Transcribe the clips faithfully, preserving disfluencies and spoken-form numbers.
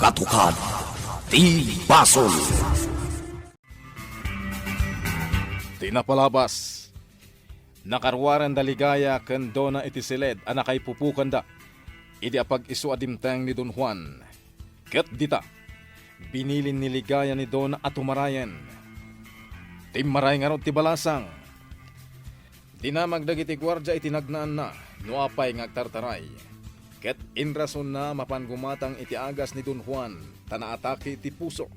Katukad ti basol. Ti napalabas, nakaruarenda Ligaya ken Dona iti siled a nakaipupokanda idi apag-isu a dimteng ni Don Juan. Ket dita, binilin ni Ligaya ni Dona a tumarayen. Timmaray ngarud ti balasang. Dinamag dagiti guardia iti nagnaanna no apay nga agtartaray. Ket inrasonna mapan gumatang iti agas ni Don Juan ta naatake iti puso.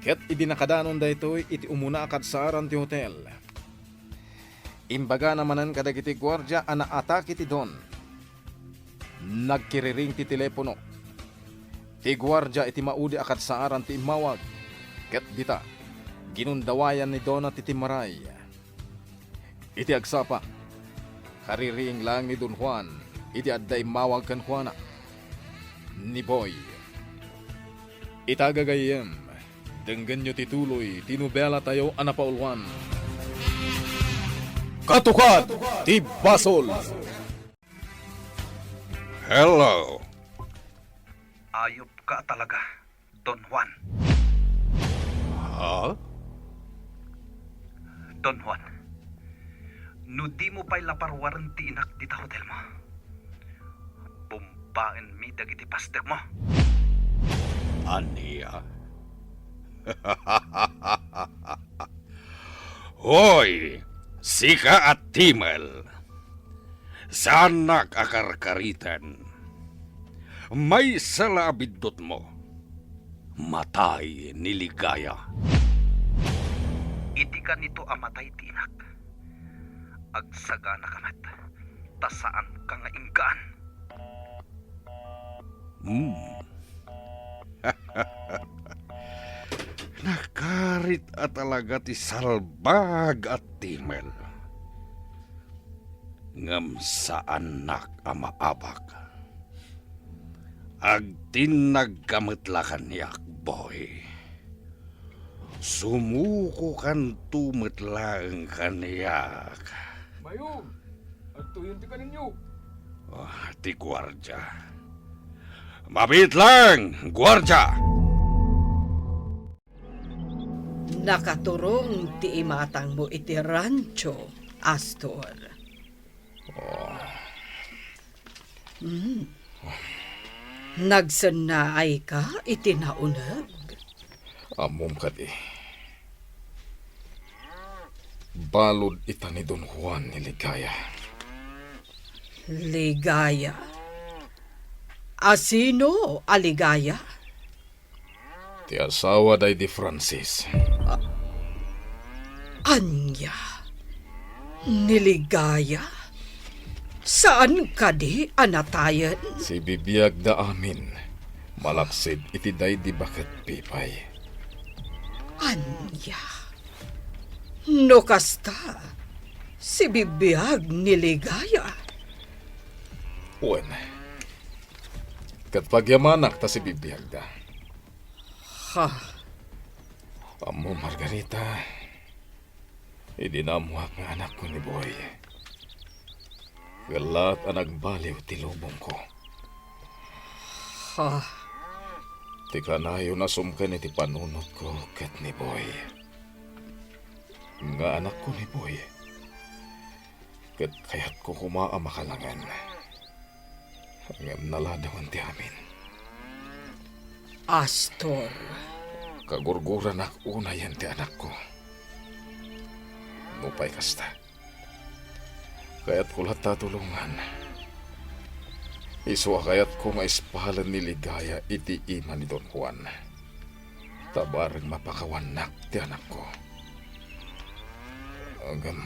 Ket idi nakadanon daytoy iti umuna a kadsaaran ti hotel, imbagana manen kadagiti guardia a naatake ti Don. Nagkiriring ti telepono. Ti guardia iti maudi a kadsaaran ti immawag. Ket dita, ginundawayan ni Dona ti timmaray. Iti agsapa, kaririing laeng ni Don Juan idi adda immawag kenkuana. Ni Boy. Ita gagayyem, denggenyo ti tuloy ti nobelatayo a napauluan. Katukad ti basol. Hello. Ayop ka talaga, Don Juan. Ha? Don Juan, no di mo pay la paruaren ti inak dita hotel mo, bumbaenmi dagiti pastekmo. Ania? Hoy, sika a timel! Saannak a karkariten. Maysa la a biddutmo. Matay ni Ligaya. Idi kanito a matay ti inak, agsaganaka met, ta saanka nga inggaan. Hmm. Nakarit a talaga ti salbag a timel. Ngem saannak a maabak. Agtinnagka met la kaniak, Boy. Sumukokanto met laeng kaniak. Mayor, adtoyen ti kaninyo. Ah, ti guardia. Mabiit laeng, guardia! Nakaturong ti imatangmo iti rancho, Astor. Oh. Mm. Nagsennaayka iti nauneg? Ammom kadi. Balud ita ni Don Juan ni Ligaya. Ligaya? Asino a Ligaya? Ti asawa daydi Francis. A-, ania? Ni Ligaya? Saan kadi a natayen? Sibibiagda amin, malaksid iti daydi baket pipay. Ania? No kasta, sibibiag ni Ligaya? Wen, ket pagyamanak ta sibibiagda. Ha? Ammo, Margarita, idi naammoak nga anakko ni Boy, kellaat a nagbaliw ti lubongko. Ha? Ti kanayon a sumken iti panunotko ket ni Boy. Nga anakko ni Boy, ket kayatko koma a makalangen. Ngem naladawen ti amin. Astor. Kagurguranak unayen ti anakko. Nupay kasta, kayatko latta a tulongan. Isu a kayatko nga ispalen ni Ligaya iti ima ni Don Juan. Ta bareng mapakawannak ti anakko. Ngem,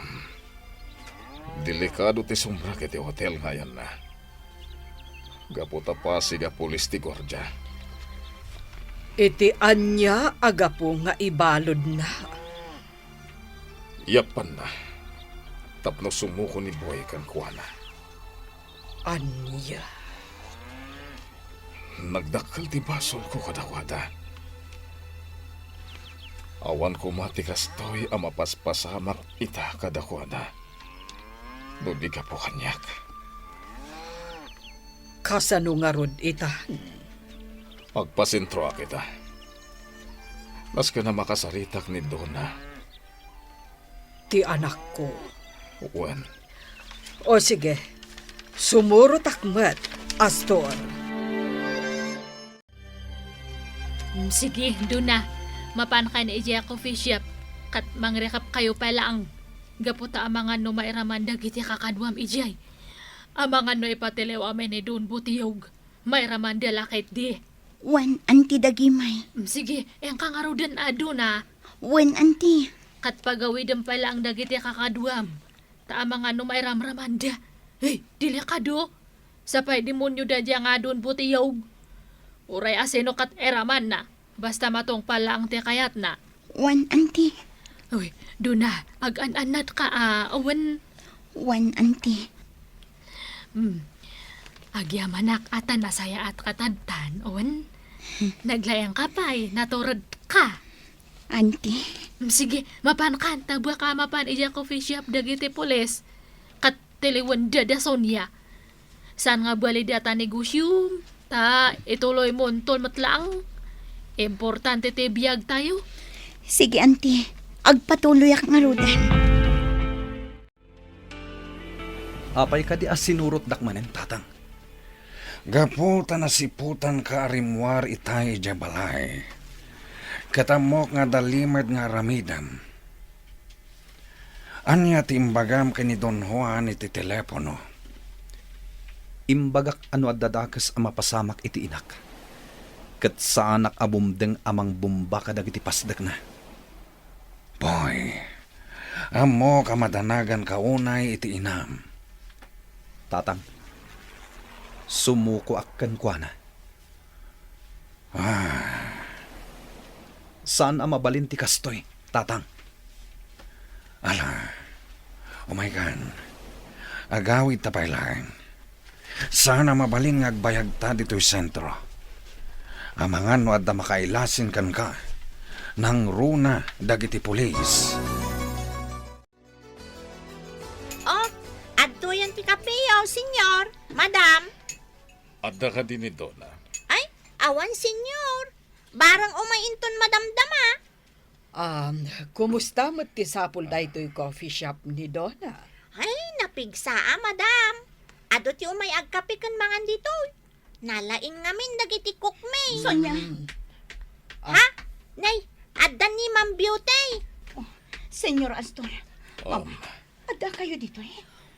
delikado ti sumrek iti hotel nga ayanna. Gapu ta pasig a pulis ti guardia. Iti ania a gapu nga ibaludna? Yappanna tapno sumuko ni Boy kenkuana. Ania? Nagdakkel ti basolko kadakuada. Awan koma ti kastoy a mapaspasamak ita kadakuada no di gapu kaniak. Kasano ngarud itan? Agpasentroak ita. Nasken a makasaritak ni Dona. Ti anakko. Wen. O sige, sumurotak met, Astor. Mm, sige, Dona. Mapankan idiay coffee shop. Ket mangrekap kayo pay laeng. Gapu ta amangan no mairaman dagiti kakaduam idiay. Amangan no ipatiliw amin ni Don Butiyog. Mairaman da la ketdi. Wen, anti dagimay. Mm, sige, inka ngaruden a Dona. Wen, anti. Ket pagawidem pay laeng dagiti kakaduam. Ta amangan no mairamramanda. Hey, delikado. Sapay demonio da dia nga Don Butiyog. Uray asino ket iramanna. Basta matungpal laeng ti kayatna. Wen, anti. Uy, Dona, agan-annatka a, wen. Wen, anti. Hmm. Agyamanak a ta nasayaatka tadtan, wen. Naglaingka pay, naturedka. Anti. Hmm, sige, mapankan, ta buaka mapan idiay coffee shop dagiti pulis. Ket tiliwenda da Sonia. Saan nga balida ta negosiom, ta ituloymo inton met laeng. Importante ti biagtayo. Sige, anti. Agpatuloyak ngaruden. Apay kadi a sinurotdak manen, Tatang? Gapu ta nasiputanka a rimmuar itay idiay balay. Ket ammok nga adda limed nga aramidem. Ania ti imbagam ken ni Don Juan iti telepono? Imbagak a no adda dakes a mapasamak iti inak, ket saanak a bumdeng a mangbomba kadagiti pasdekna. Boy, ammok a madanaganka unay iti inam. Tatang, sumukoak kenkuana. Ah. Saan a mabalin ti kastoy, Tatang. Ala, umaykan. Agawidta pay laeng. Saan a mabalin nga agbayagta ditoy sentro. Amangan no adda makailasin kenka, nangruna dagiti pulis. Oh, adtoyen ti kapeyo, senyor, madam. Adda kadi ni Dona? Ay, awan, senyor. Barang umay inton madamdama. Um, kumusta met ti sapul daytoy coffee shop ni Dona? Ay, napigsa a, madam. Adu ti umay agkape ken mangan ditoy. Nalaing ngamin dagiti cook mi. Sonia. Mm. Ah. Ha? Nay, adda ni Ma'am Beauty. Oh, Senyor Astor. Um. Mama, adda kayo ditoy?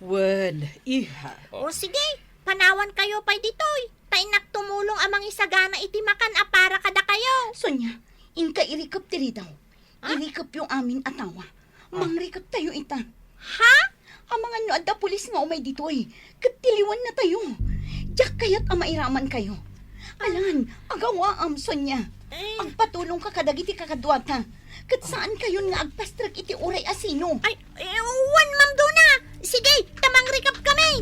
Wen, iha. O sige, panawan kayo pay ditoy. Ta innak tumulong a mangisagana iti makan a para kadakayo. Sonia, inka irikep ti ridaw. Ha? Irikepyo amin a tawa. Ah. Mangrikep tayo ita. Ha? Amangan no adda pulis nga umay ditoy, ket tiliwanna tayo. Diak kayat a mairaman kayo. Alan, agawaam, Sonia. Eh. Agpatulongka kadagiti kakaduata, ket saan kayon nga agpastrek iti uray a sino. Ay, eh, wen, Ma'am Dona. Sige, ta mangrikep kami.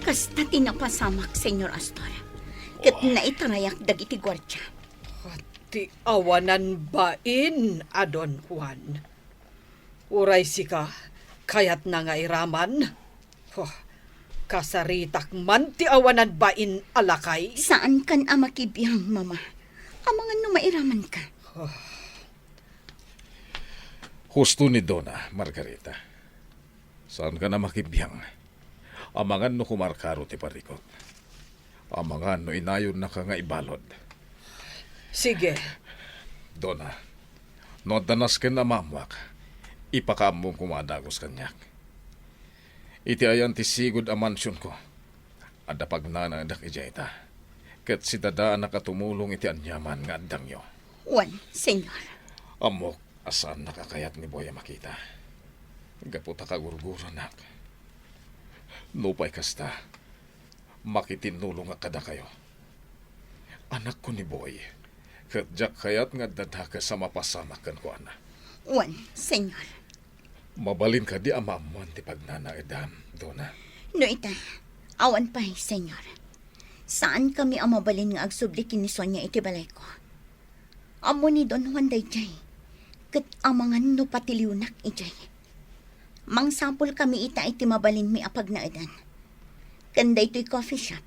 Kasta ti napasamak, Senyor Astor, ket naitarayak dagiti guardia. Ti awanan bain a Don Juan. Uray sika, kayatna nga iraman? Huh, kasaritak man ti awanan bain a lakay. Saankan a makibiang, Mama. Amangan no mairamanka. Huh. Husto ni Dona, Margarita. Saankan a makibiang. Amangan no kumarkaro ti parikut. Amangan no inayonnaka nga ibalud. Sige. Dona, no adda nasken a maammoak, ipakaammom koma a dagus kaniak. Iti ayan ti sigud a mansionko, adda pagnanaedak idiay ta, ket sidadaanak a tumulong iti aniaman nga addangyo. Wen, Senyor. Ammok a saannak a kayat ni Boy a makita. Gapu ta kagurguronak. Nupay kasta, makitinnulongak kadakayo. Anakko ni Boy, ket diak kayat nga adda dakes a mapasamak kenkuana. Wen, Senyor. Mabalin kadi a maammoan ti pagnanaedam, Dona? No ita, awan pay, Senyor. Saankami a mabalin nga agsubli ken ni Sonia iti balayko. Ammo ni Don Juan daydiay, ket amangan no patiliwnak idiay. Mangsapulkami ita iti mabalinmi a pagnaedan. Ken daytoy coffee shop,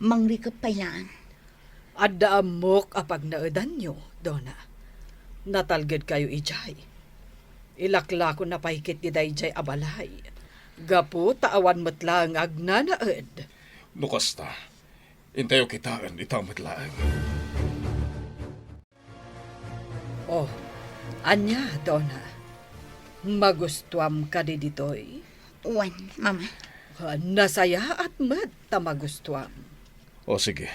Mangrikep pay laeng. Adda ammok a pagnaedanyo, Dona. Natalgedkayo idiay. Ilaklakonna pay ketdi daydiay a balay. Gapu ta awan met laeng agnanaed. No kasta, intayo kitaen ita met laeng. Oh, ania, Dona? Magustuam kadi ditoy? Wen, Mama. Ah, nasayaat met ta magustuam. O sige,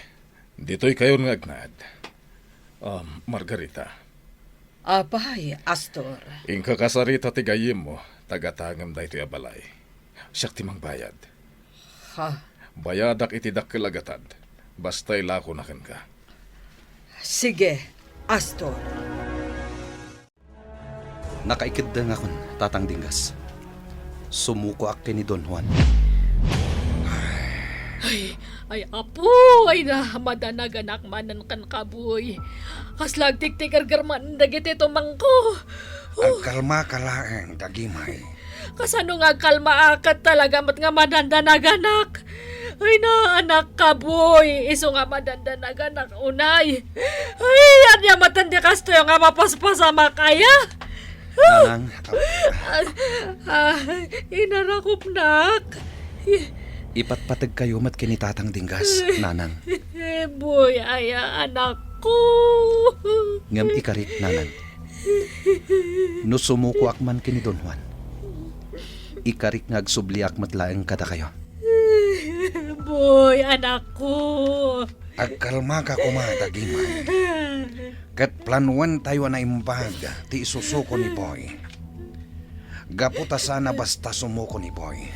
ditoykayon nga agnaed. Um, Margarita. Apay, Astor. Inka kasarita ti gayyemmo, tagatangem daytoy a balay. Siak ti mangbayad. Ha? Bayadak iti dakkel a gatad. Basta ilakona kenka. Sige, Astor. Nakaikeddengakon, Tatang Dinggas. Sumukoak ken ni Don Juan. Ay, ay, apo, ay na, madanaganak manen kenka, boy. Kasla agtiktigerger manen dagiti tumangko. Agkalmaka laeng, Dagimay. Kasano nga agkalmaak ket talaga met nga madandanaganak? Ay, naanakka, boy. Isu nga madandanaganak unay. Ay, ania met ti kastoy nga mapaspasamak aya? Nanang, ah, ah, inarakopnak. Ipatpategkayo met ken ni Tatang Dinggas, Nanang. Boy, aya, anakko. Ngem ikarik, Nanang. No sumukoak man ken ni Don Juan, ikarik nga agsubliak met laeng kadakayo. Boy, anakko. Agkalmaka koma, Dagimay. Ket planuentayo a naimbag ti isusuko ni Boy. Gapu ta saan a basta sumuko ni Boy.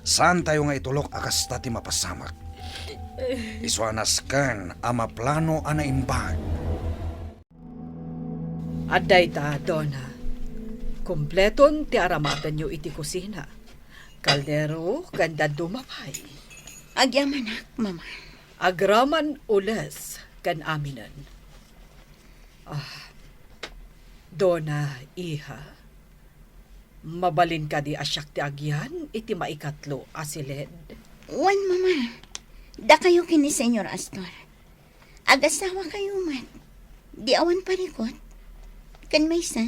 Saantayo nga itulok a kasta ti mapasamak. Isu a nasken a maplano a naimbag. Adda ita, Dona. Kompleton ti aramatenyo iti kusina. Kaldero ken dadduma pay. Agyamanak, Mama. Agraman ules ken aminen. Ah, Dona, iha, mabalin kadi a siak ti agyan iti maikatlo a siled? Wen, Mama. Dakayo ken ni Señor Astor. Agasawakayo met. Di awan parikut. Ken maysa,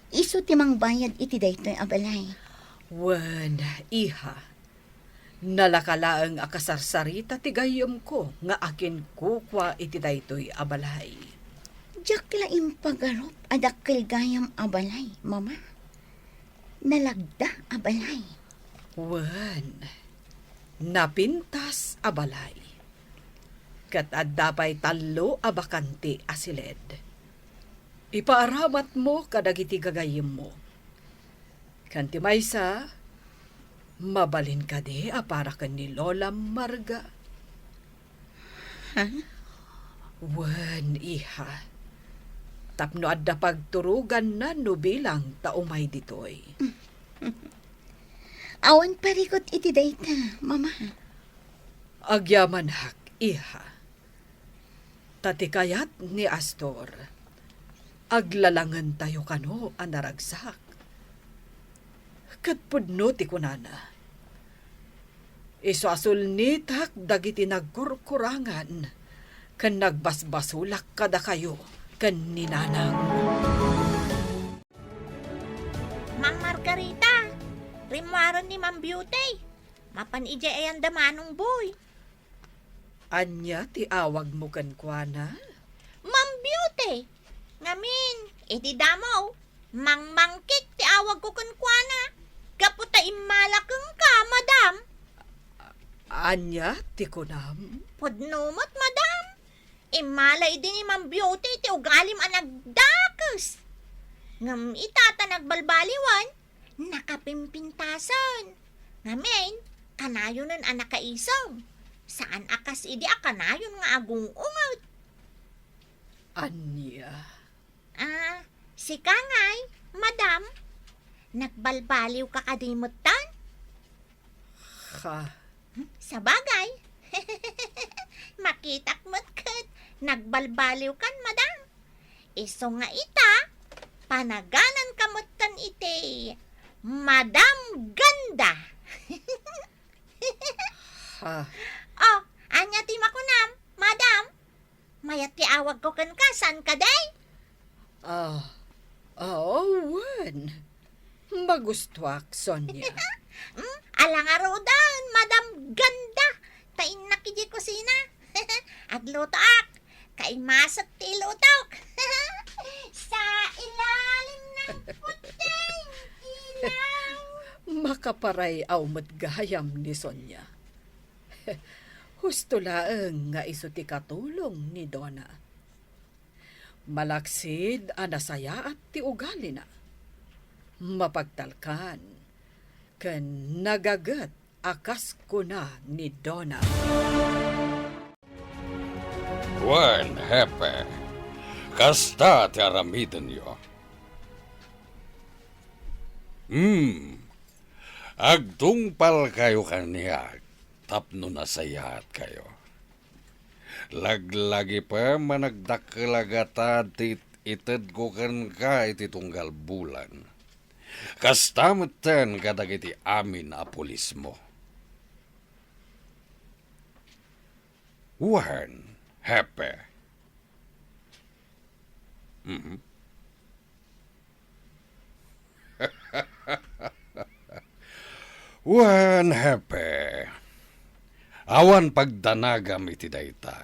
isu ti mangbayad iti daytoy a balay. Wen, iha, nalaka laeng a kasarsarita ti gayyemko nga akinkukua iti daytoy a balay. Diak la impagarup a dakkel gayam a balay, Mama. Nalagda a balay. Wen, napintas a balay. Ket adda pay tallo a bakante a siled. Ipaaramatmo kadagiti gagayyemmo. Ken ti maysa, mabalin kadi a para ken ni Lola Marga? Ha? Wen, iha. Tapno adda pagturoganna no bilang ta umay ditoy. Awan parikut iti dayta, Mama. Agyamanak, iha. Ta ti kayat ni Astor, aglalangentayo kano a naragsak. Ket pudno ti kunana, isu a sulnitak dagiti nagkurkurangan ken nagbasbasolak kadakayo ken ni Nanang. Ma'am Margarita, rimmuaren ni Ma'am Beauty. Mapan idiay ayan da Manong Boy. Ania ti awagmo kenkuana? Ma'am Beauty. Ngamin, iti damo, Mangmangkik ti awagko kenkuana. Gapu ta immala kenka, madam. Ania ti kunam? Pudno met, madam. Immala idi ni Ma'am Beauty ti ugalim a nagdakes. Ngem ita ta nagbalbaliwen, nakapimpintasen. Ngamin, kanayonen a nakaisog. Saan a kas idi a kanayon nga agung-unget. Ania? Ah, sika ngay, madam, nagbalbaliw ka kadi metten? Ha? Hmm, sabagay. Makitak met ket nagbalbaliw kan, madam. Isu nga ita, panaganan ka metten iti Madam Ganda. Ha? Oh, Ko kenka, saan kadi? Ah, ah, wen. Magustuak, Sonia. Hmm? Ala ngaruden, Madam Ganda. Ta innak idiay kusina. Aglutoak. Kaimasek ti ilutok. Sa ilalim ng puting ilaw. Makaparay-aw met gayam ni Sonia. Husto laeng nga isu ti katulong ni Dona. Malaksid a nasayaat ti ugalina. Mapagtalkan ken nagaget a kas kuna ni Dona. Wen, Hepe, kasta ti aramidenyo. Hmm, agtungpalkayo kaniak tapno nasayaatkayo. Laglagipem a nagdakkel a gatad ti it-itedko kenka iti tunggal bulan. Kasta metten kadagiti amin a pulismo. Wen, Hepe. Mhm. Wen, Hepe, awan pagdanagam iti dayta,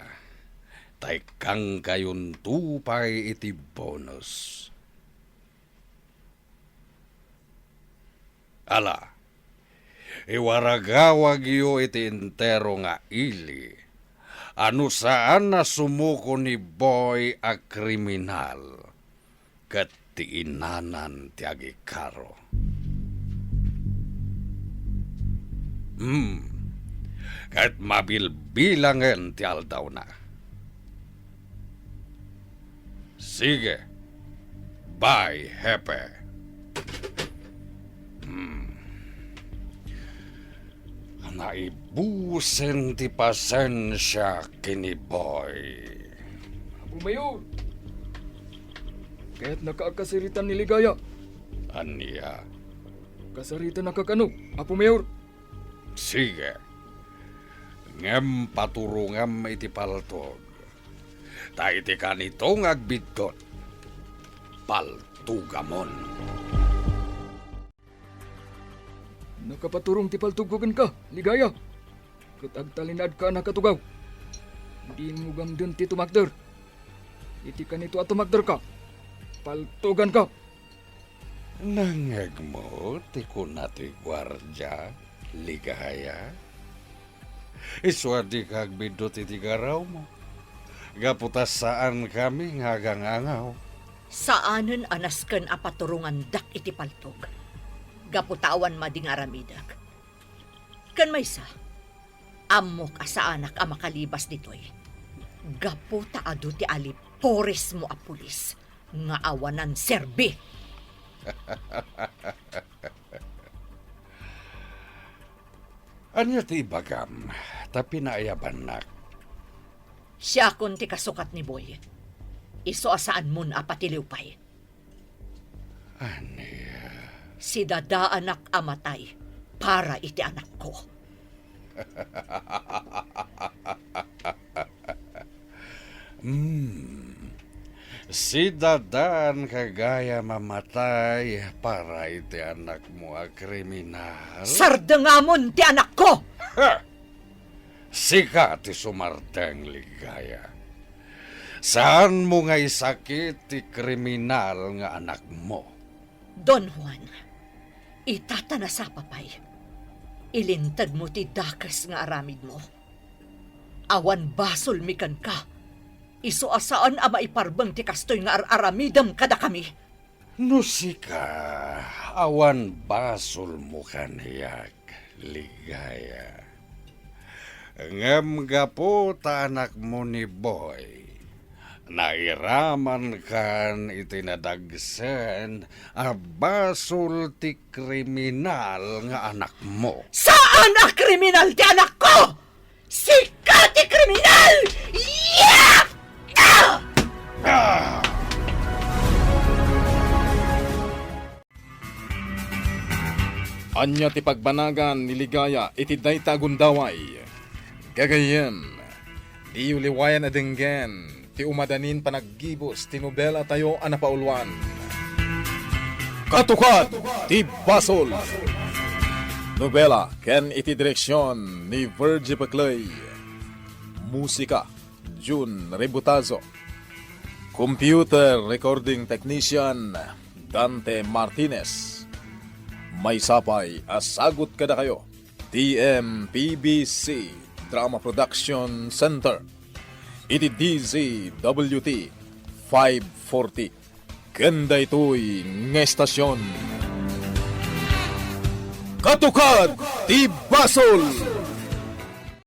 ta ikkangkayonto pay iti bonus. Ala, iwaragawagyo iti entero nga ili a no saan a sumuko ni Boy a kriminal ket ti inanan ti agikaro. Hmm, ket mabilbilangen ti aldawna. Sige, bay, Hepe. Hmm. Naibusen ti pasensiak ken ni Boy. Apo Mayor! Kayatnaka a kasaritan ni Ligaya. Ania? Kasaritanaka kano, Apo Mayor? Sige. Ngem paturongam iti paltog. Ta iti kanito nga agbiddut, paltugamon. Nakapaturong ti paltogko kenka, Ligaya. Ket agtalinaedka a nakatugaw. Dimo gamden ti tumakder. Iti kanito a tumakderka, paltoganka. Nangngegmo ti kuna ti guardia, Ligaya? Isu a dika agbiddut iti garawmo, gapu ta saankami nga agangangaw. Saanen a nasken a paturongandak iti paltog, gapu ta awan madi nga aramidek. Ken maysa, ammok a saanak a makalibas ditoy, gapu ta adu ti aliporesmo a pulis nga awanan serbi. Ania ti ibagam ta pinaayabannak? Siakon ti kasukat ni Boy. Isu a saanmon a patiliw pay. Ania? Sidadaanak a matay para iti anakko. Hmm. Sidadaanka gayam a matay para iti anakmo a kriminal? Sardengamon ti anakko! Ha! Sika ti sumardeng, Ligaya. Saanmo nga isakit ti kriminal nga anakmo. Don Juan, ita ta nasapa pay, ilintegmo ti dakes nga aramidmo. Awan basolmi kenka. Isu a saan a maiparbeng ti kastoy nga ar-aramidem kadakami. No sika, awan basolmo kaniak, Ligaya. Ngem gapu ta anakmo ni Boy, nairamankan iti nadagsen a basol ti kriminal nga anakmo. Saan a kriminal ti anakko! Sika ti kriminal! Yak! Ah! Ah! Ania ti pagbanagan ni Ligaya iti dayta a gundaway? Gagayyem, diyo liwayan a denggen ti umadanin panaggibus ti nobelatayo a napauluan. Katukad ti Basol! Nobela ken iti direksion ni Virgie Peclay. Musika, Jun Rebutazo. Computer Recording Technician, Dante Martinez. Maysa pay a sagut kadakayo ti M P B C Drama Production Center iti D Z W T five forty. Ken daytoy nga estasion, Katukad ti Basol!